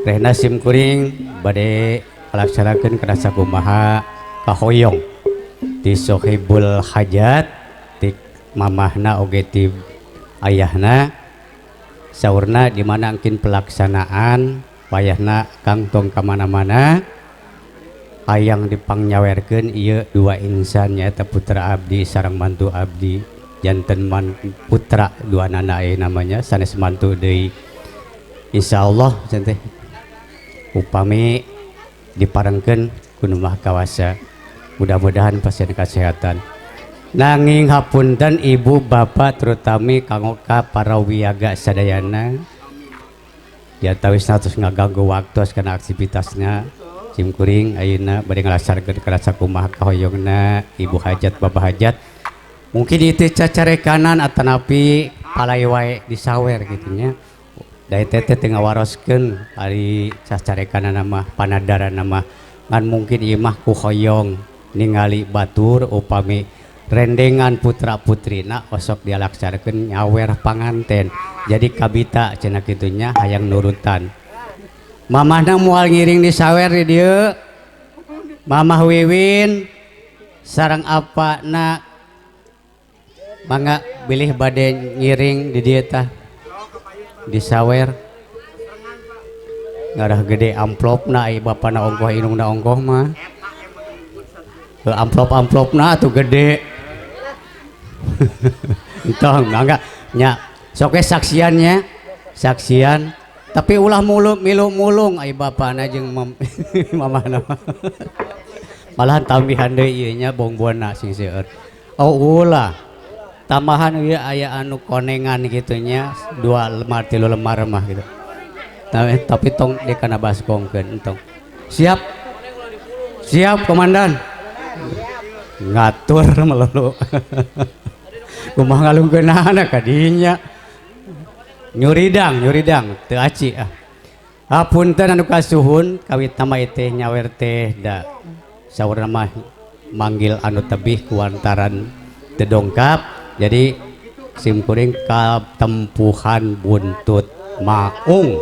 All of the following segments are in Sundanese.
Rehna sim kuring bade ngalaksanakeun kana sakumaha kahoyong ti sohibul hajat ti mamahna oge ti ayahna saurna di mana engkin pelaksanaan wayahna kang tong ka mana-mana hayang dipangnyawerkeun ieu dua insan nyaeta putra abdi sareng mantu abdi janten man putra dua nana namanya sanes mantu deui insyaallah teh upami diparengkeun ku Nu Maha Kawasa mudah-mudahan pasien kesehatan nanging hapunten ibu bapak terutami kanggo ka para wiyaga sadayana diantawisna tos ngaganggu waktu kana aktivitasna sim kuring ayeuna bade ngalaksanakeun kana sakumaha kahoyongna ibu hajat bapak hajat mungkin itu cacarekanan atanapi palai wae disawer kitu nya da teh teh ngawaroskeun ari cacarekanan mah panadaran mah ngan mungkin ieu mah ku hoyong ningali batur upami rendengan putra putrina osok dialaksanakeun nyawer panganten jadi kabita cenah kitunya hayang nurutan mamahna moal ngiring disawer di dieu mamah Wiwin sareng apana mangga bilih bade ngiring di dieu tah disawer ngarah gede amplopna ai bapana ongkoh indungna ongkoh mah amplop-amplopna atuh gede entong mangga nya sok we saksiannya saksian tapi ulah mulu milu mulung ai bapana jeung mamahna malahan tambihan deui ieu nya bongbonna sing seueur oh ulah tambahan ieu aya anu konengan kitu nya dua lemar tilu lemar mah gitu tapi tong di kana basgongkeun entong siap siap komandan ngatur melulu kumaha ngalungkeunana ka dinya nyuridang nyuridang teu aci ah hapunten anu kasuhun kawit nama teh nyawer teh da saurna mah manggil anu tebih kuantaran teu dongkap jadi sim kuring katempuhan buntut maung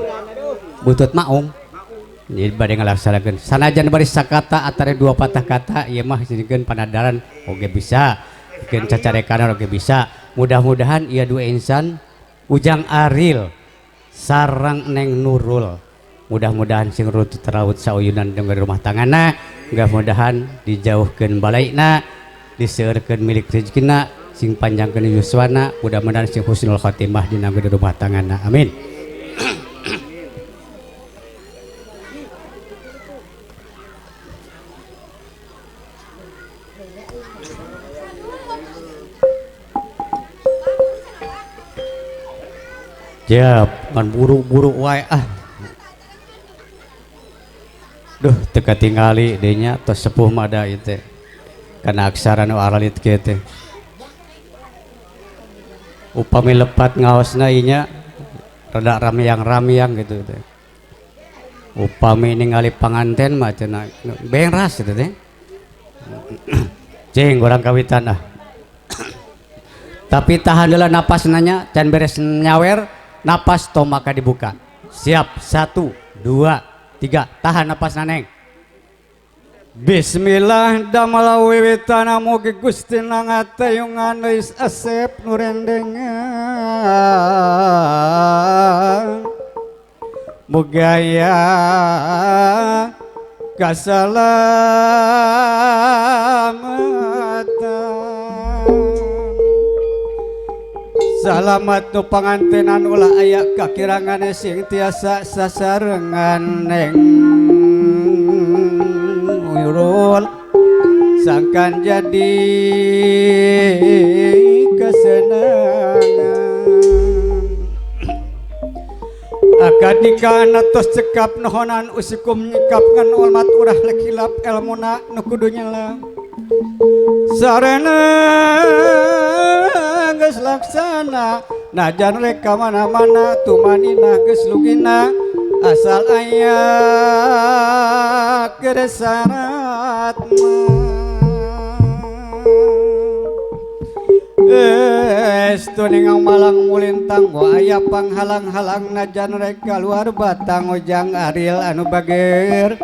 jadi bade ngalaksanakeun sanajan bari sakata atare dua patah kata ieu mah jadikeun panadaran oge bisa jadikeun cacarekanan oge bisa mudah-mudahan ieu dua insan Ujang Aril sareng Neng Nurul mudah-mudahan sing rutut teraut sauyunan dengan rumah tanggana mudah-mudahan dijauhkeun balaina diseueurkeun milik rezekina sing panjangkeun yuswana mudah-mudahan sing husnul khotimah dina rumah tanggana amin. Siap, kan buru-buru wae ah. Duh, teu katingali deui nya tos sepuh mah da ieu teh. Kana aksara nu aralit kieu teh. Upami lepat ngaosna ieu nya rada ramyang-ramyang gitu teh. Upami ningali panganten mah cenah bengras kitu teh. Cing urang kawitan ah. Tapi tahan heula napas nanya, can beres nyawer napas tomaka dibuka. Siap, 1 2 3 tahan napas naneng. Bismillah damala wiwitana mugi Gusti nangatayungan geus asep nu rendengan. Mugi aya kasalamatan. Salamat nu pangantenan ulah aya kakirangane sing tiasa sasarengan Neng Nurul sangkan jadi kesenangan. Akad nikah tos cekap nohonan usikum nyikap ngan ulmat urah lekilap elmuna nu kudu nyelam sarena geus laksana najan rek ka mana-mana tumanina geus lugina asal aya keresarat mah. Estu ningang malang mulintang wa aya panghalang-halang najan rek kaluar batang ojang Ariel anu bager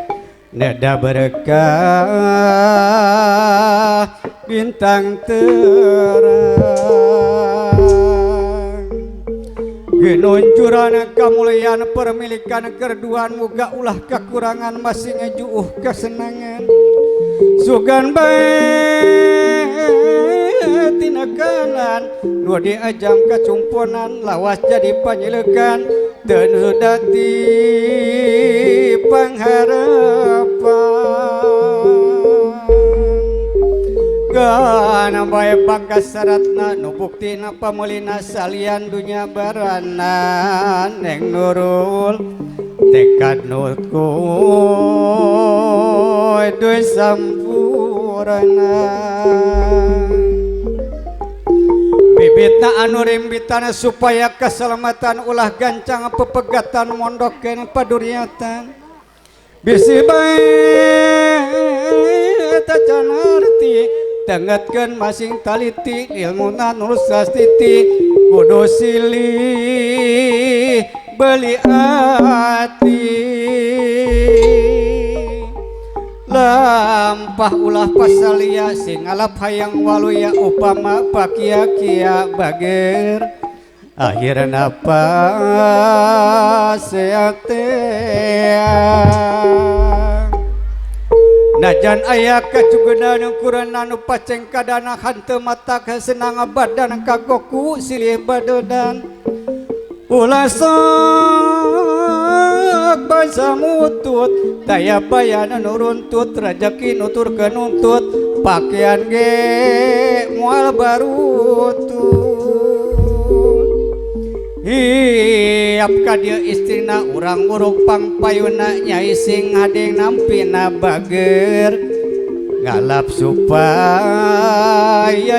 neda berkah bintang terang ginuncuran kamulian permilikan kerduan muga ulah kekurangan masih ngejuuh kesenangan sugan bae tina kanan nu diajang kacumponan lawas jadi panyilekan teu dati pangharapan gana bae bagas syaratna nu buktina pamulina salian dunya barana Neng Nurul tekad nutku duh sampurna bibitna anu rimbitan supaya keselamatan ulah gancang pepegatan mondokeun paduriatan bisi bae tacan arti tengetkeun masing taliti ilmuna nur sastiti kudu silih beli ati lampah ulah pasalia sing ngalap hayang waluya upama pakia-kia bager akhirna paseatea najan aya kacugenan ukuran anu paceng kadana hanteu mata kasenang badan kagoku silih badodan ulah sok basa mutut daya bayan anu runtut rejeki nutur kenuntut pakaian ge moal barutut hiap ka dieu istrina urang uruk pangpayuna nyai sing hadeng nampina bager ngalap supaya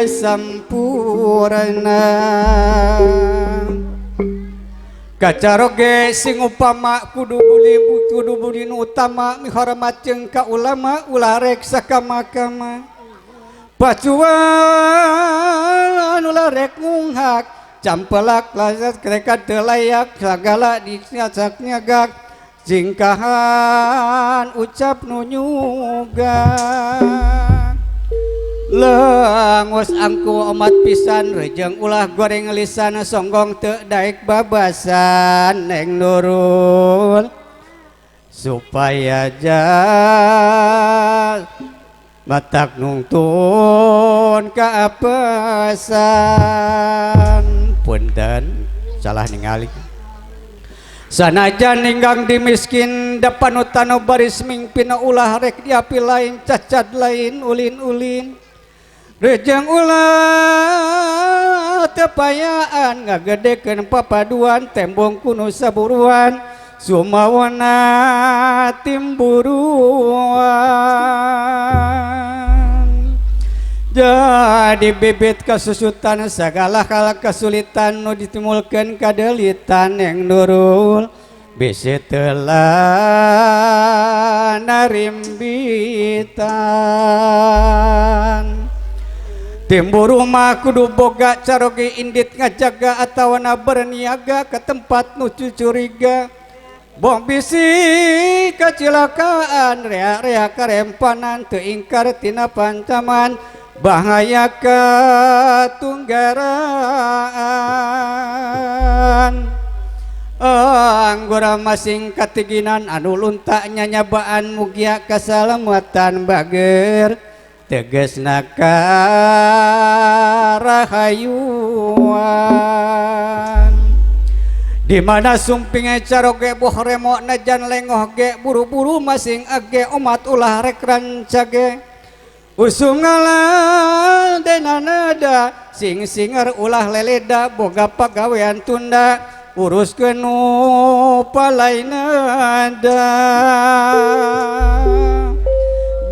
sampurna kacaroge sing upama kudu budi kudu budi nu utama mihormat jeung ka ulama ulah rek sakama-kama pacuan ulah rek ngunghak campelak lazat kereka telayak sagala dicacak nyagak jingkahan ucap nunyuga lengos angku omat pisan rejeng ulah goreng lisan songgong teu daek babasan Neng Nurul supaya jal matak nungtun kaapesan punten salah ningali sanajan ninggang di miskin depan utano baris mingpina ulah rek diapi lain cacad lain ulin-ulin rejeng ulah tepayaan ngagedekeun papaduan tembong kuno saburuan sumawana timburuan jadi bibit kesusutan segala hal kesulitan nu ditimulkeun kadelitan Neng Nurul bisi telah narimbitan timburu mah kudu boga caroge indit ngajaga atawana berniaga ke tempat nu curiga bong bisi kecelakaan rea-rea karempanan teu ingkar tina pancaman bahaya ketunggaraan anggora masing katiginan anu luntak nyanyabaan mugia kasalamatan bager tegesna karahayuan di mana sumpinge caroge boh remo najan lengoh ge buru-buru masing age omat ulah rek rancage usum ngalan dena nada sing singar ulah leleda boga pagawean tunda uruskeun nu palainada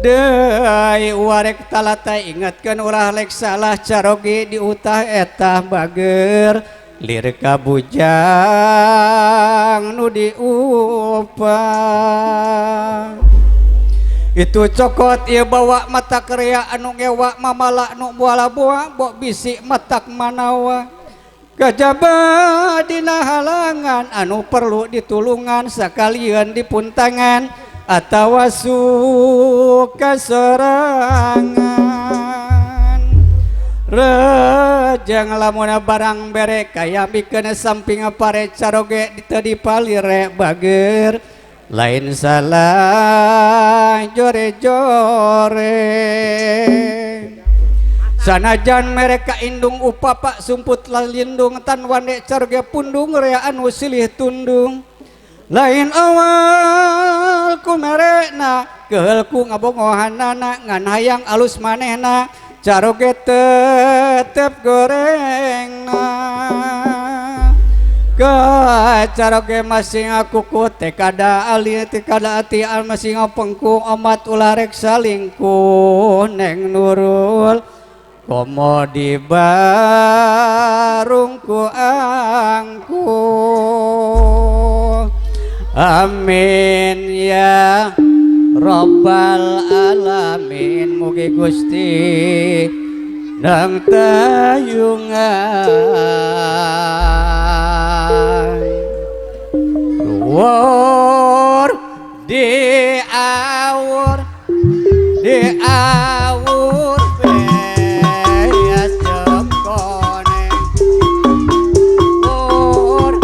deui warek talata ingatkeun ulah lek salah caroge diutah etah bager lir ka bujang nu diupah Itu cokot ieu bawa mata kerea anu ngewa mamala nu muala boa bok bisi matak manawa. Kajaba dina halangan anu perlu ditulungan sakalian dipuntangan atawa suka serangan. Rejang lamun barang bere kaya mikeun samping pare caroge teu dipalire bager lain salah jore-jore. Sanajan mereka indung upapa sumput lalindung tan wande caroge pundung rea anu silih tundung. Lain awal ku merekna keheul ku ngabongohanana ngan hayang alus manehna caroge tetep gorengna. Caroge masing kuku tekada ali tekada ati al masing pengku omat ulah rek salingkuh Neng Nurul komo di barungku angku. Amin ya Rabbal alamin. Mugi Gusti nang tayungan wor di awur di awur beas jengkone wor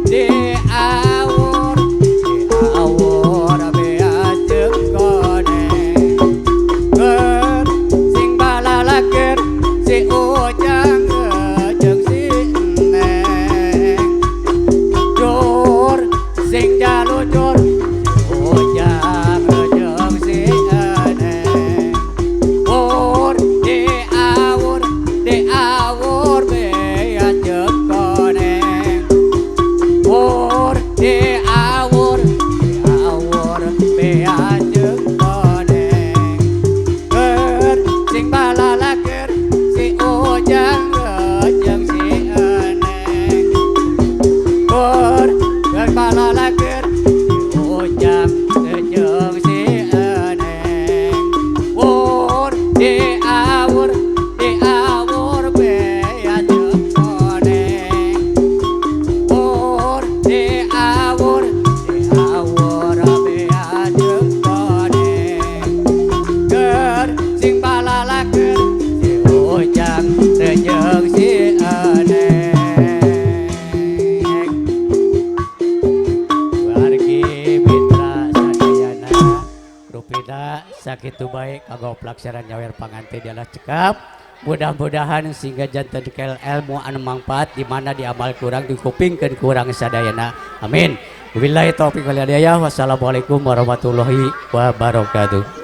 di awur beas jengkone ger sing balalaker si Ujang jeung si Neng jur sing jalucur Ujang jeung si Neng wur di awur beas jengkone wur di awur beas jengkone ger sing balalaker si Ujang jeung si Neng wur ger balalaker si Ujang jeung si Neng wur di awur beas jengkone wur di awur beas jengkone ger sing balalaker si Ujang jeung si Neng. Wargi mitra sadayana rupina sakitu bae kanggo pelaksanaan nyawer panganten dialah cekap. Mudah-mudahan sehingga janten kel ilmu anu mangfaat di mana diamal kurang dikupingkeun kurang sadayana. Amin. Billahi taufiq wal hidayah. Wassalamualaikum warahmatullahi wabarakatuh.